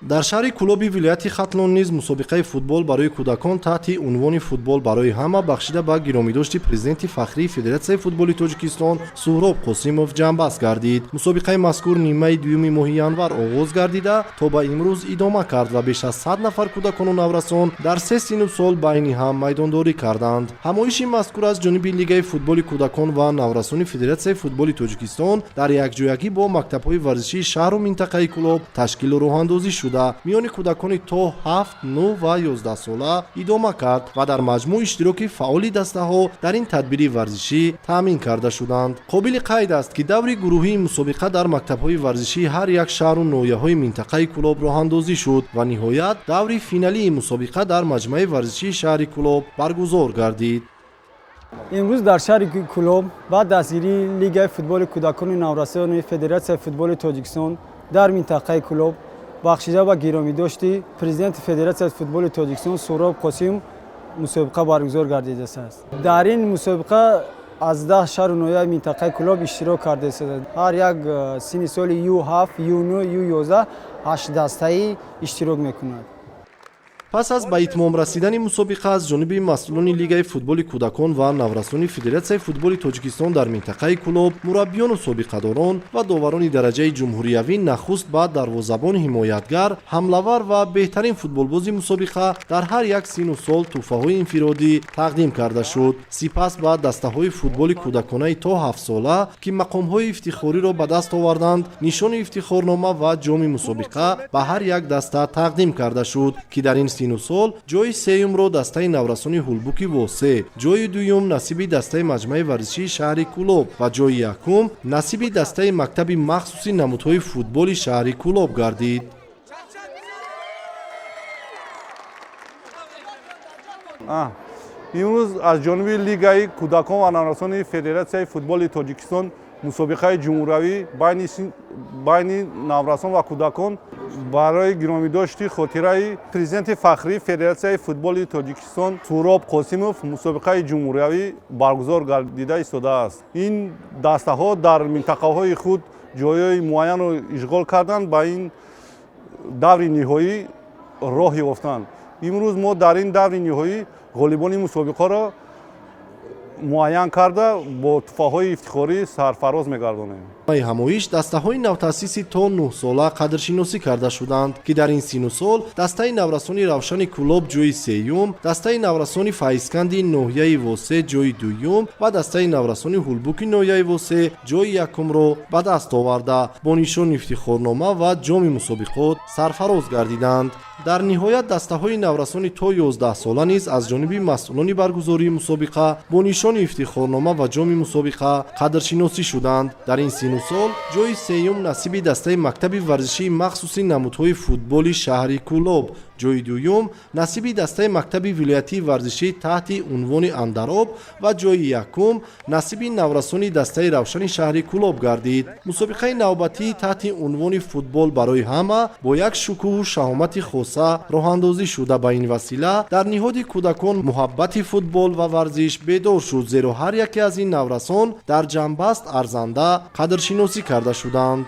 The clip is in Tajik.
Дар шаҳри Кӯлоби вилояти Хатлон низ мусобиқаи футбол барои кӯдакон таҳти унвони «Футбол барои ҳама», бахшида ба гиромидошти президенти фахрии Федератсияи футболи Тоҷикистон Суҳроб Қосимов, ҷамъбаст гардид. Мусобиқаи мазкур нимаи дуюми моҳи январ оғоз гардида, то ба имрӯз идома кард ва беш аз 100 нафар кӯдакону наврасон дар се синну сол байни ҳам майдондорӣ карданд. Ҳамоиши мазкур аз ҷониби Лигаи футболи кӯдакон ва наврасони Федератсияи футболи Тоҷикистон дар якҷоягӣ бо мактабҳои варзишии шаҳру минтақаи Кӯлоб ташкилу роҳандозӣ шуда, миёни кӯдакони то 7, 9 ва 11 сола идома кард ва дар маҷмӯъ иштироки фаъоли дастаҳо дар ин тадбири варзишӣ таъмин карда шуданд. Қобили қайд аст, ки даври гурӯҳии мусобиқа дар мактабҳои варзишии ҳар як шаҳру ноҳияҳои минтақаи Кӯлоб роҳандозӣ шуд ва ниҳоят даври финалии мусобиқа дар маҷмӯаи варзишии шаҳри Кӯлоб баргузор гардид. Имрӯз дар шаҳри Кӯлоб ба дастгирии Лигаи футболи кӯдакону наврасони Федератсияи футболи Тоҷикистон дар минтақаи Кӯлоб, бахшида ба гиромидошти президенти Федератсияи футболи Тоҷикистон Суҳроб Қосимов, мусобиқа баргузор гардидааст. Дар ин мусобиқа аз 10 шаҳру ноҳияи минтақаи Кӯлоб иштирок кардааст. Ҳар як синни соли Ю7, Ю9, Ю11 ҳашт дастаӣ иштирок мекунад. Пас аз ба итмом расидани мусобиқа аз ҷониби масъулони Лигаи футболи кӯдакон ва наврасони Федератсияи футболи Тоҷикистон дар минтақаи Кӯлоб, мураббиёну собиқадорон ва доварони дараҷаи ҷумҳуриявӣ нахуст ба дарвозабон, ҳимоятгар, ҳамлавар ва беҳтарин футболбози мусобиқа дар ҳар як синну сол тӯҳфаҳои инфиродӣ тақдим карда шуд. Сипас ба дастаҳои футболи кӯдаконаи то 7-сола, ки мақомҳои ифтихориро ба даст оварданд, нишони ифтихорнома ва ҷоми мусобиқа ба ҳар як даста тақдим карда шуд, ки дар ин синну сол ҷои сеюмро дастаи наврасони Ҳулбуки Восе, ҷои дуюм насиби дастаи маҷмӯаи варзишии шаҳри Кӯлоб ва ҷои якум насиби дастаи мактаби махсуси намудҳои футболи шаҳри Кӯлоб гардид. Имрӯз аз ҷониби Лигаи кӯдакон ва наврасони Федератсияи футболи Тоҷикистон мусобиқаи ҷумҳуриявӣ байни наврасон ва кӯдакон барои гиромидошти хотираи президенти фахрии Федератсияи футболи Тоҷикистон Суҳроб Қосимов мусобиқаи ҷумҳуриявӣ баргузор гардида истодааст. Ин дастаҳо дар минтақаҳои худ ҷойҳои муайянро ишғол карданд, ба ин даври ниҳоӣ роҳ ёфтанд. Имрӯз мо дар ин даври ниҳоӣ ғолибони мусобиқаро муайян карда, бо туҳфаҳои ифтихорӣ сарфароз мегардонем. Ҳамоиш дастаҳои навтаъсиси то 9-сола қадршиносӣ карда шуданд, ки дар ин синну сол дастаи наврасони Равшани Кӯлоб ҷои сеюм, дастаи наврасони Файзканди ноҳияи Восе ҷои дуюм ва дастаи наврасони Ҳулбуки ноҳияи Восе ҷои якумро ба даст оварда, бо нишони ифтихорнома ва ҷоми мусобиқот сарфароз гардиданд. Дар ниҳоят дастаҳои наврасони то 11-сола низ аз ҷониби масъулони баргузории мусобиқа бо нишони ифтихорнома ва ҷоми мусобиқа қадршиносӣ шуданд. Дар ин синну сол ҷои сеюм насиби дастаи мактаби варзишии махсуси намудҳои футболи шаҳри Кӯлоб, ҷои дуюм насиби дастаи мактаби вилоятии варзишӣ таҳти унвони Андароб ва ҷои якум насиби наврасони дастаи Равшани шаҳри Кӯлоб гардид. Мусобиқаи навбатӣ таҳти унвони «Футбол барои ҳама» бо як шукӯҳу шаҳомати хоса роҳандозӣ шуда, ба ин васила дар ниҳоди кӯдакон муҳаббати футбол ва варзиш бедор шуд, зеро ҳар яке аз ин наврасон дар ҷамъбаст арзанда қадршиносӣ карда шуданд.